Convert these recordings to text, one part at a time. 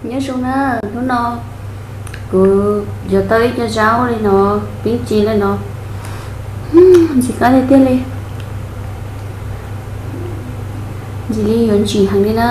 Nyob zoo na, hnub no kuv yuav tau ib co zaub li no, peeb cis li no, ntxim qab tiag tiag li, ntxim li yuav ntsim heev li na.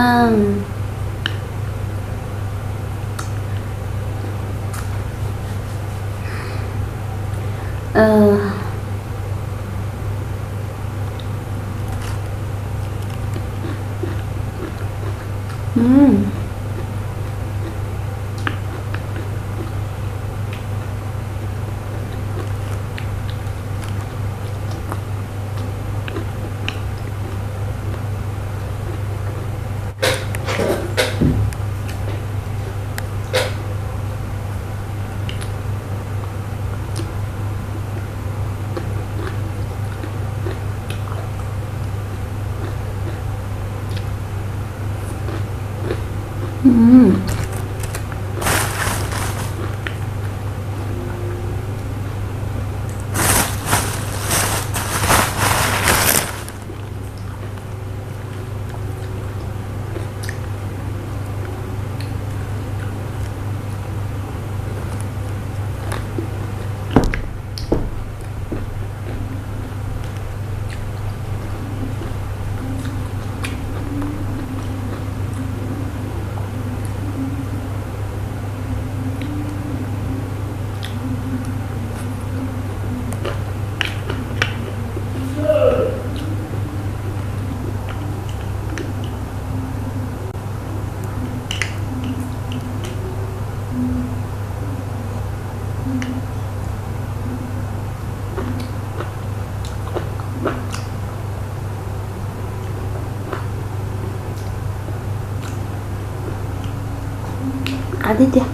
Qab tiag tiag.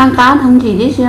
Thab qab thab ntsim tib si.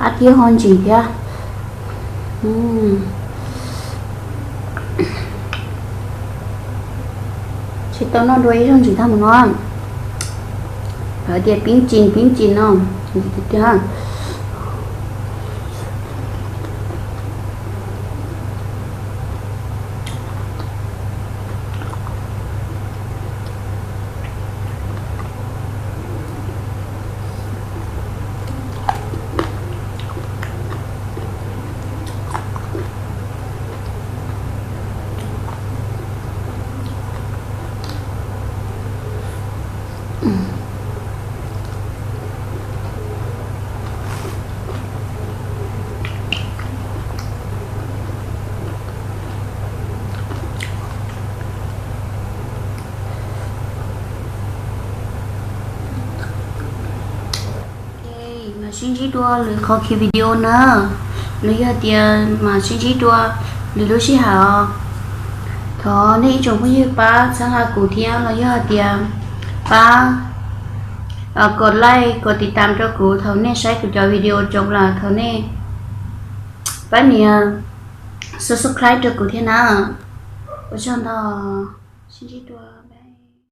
Qab thiab ho ntsim thiab. Tsis tau noj dua ib zaug ntsim tag mus no. Lawv tias pib ntsim pib ntsim no. Tiag. Mam sib ntsib dua lwm qhov ki video na, los yog tias mam sib ntsib dua lwm lub sij hawm. Thov nej ib tsoom phooj ywg pab txhawb nqa kuv thiab los yog tias pab kom like kom tiv tam rau kuv thaum nej saib kuv cov video tsoo lawm, thaum nej pab nias subscribe rau kuv thiab na. Ua tsaug ntau, sib ntsib dua.